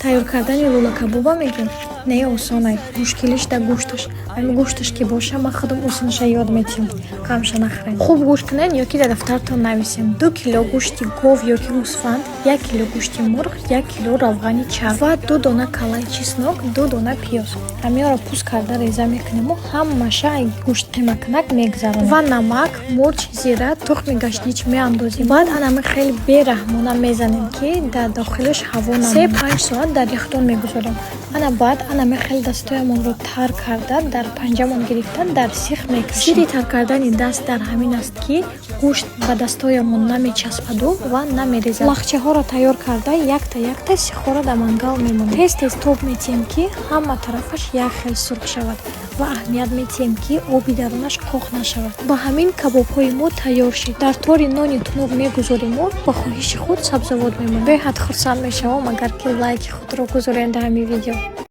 Тайёр кардани лӯлакабоба мегӯм, не, осонай. Мушкилиш дар гӯшташ. Ами гӯшташ ки боша, ман худам осонаша ёд метиҳам. Ғамша нахӯред. Хуб гӯш кунед ё ки дар дафтаратон нависем. 2 кило гӯшти гов ё ки гӯсфанд, 1 кило гӯшти мурғ, 1 кило равғани чарб ва ду дона калаи чеснок, ду дона пиёз. Ҳаминро пӯст карда реза мекунему ҳамаша гӯшт қимакунак мегзаронем ва намак, мурч, зира, тухми гашнич меандозем. Баъд анами хеле бераҳмона мезанем, ки дар дохилаш ҳаво намонад. 3-5 соат дар яхдон мегузорем. Ана баъд анами хеле дастоямонро тар карда, дар панҷамон гирифта, дар сих мекашем. Сирри тар кардани даст дар ҳамин аст, ки гӯшт ба дастоямон намечаспаду ва намерезад. Лахчаҳоро тайёр карда, якта якта сихҳоро дар мангал мемонем. Тез тез тоб метиҳем, ки ҳама тарафаш як хел сурх шавад, ва аҳамият метиҳем, ки оби дарунаш қоқ нашавад. Ба ҳамин кабобҳои мо тайёр шид. Дар тори нони тунук мегузориму ба хоҳиши худ сабзавот мемонем. Беҳад хурсанд мешавам, агар ки лайки худро гузоред дар ҳамин видео.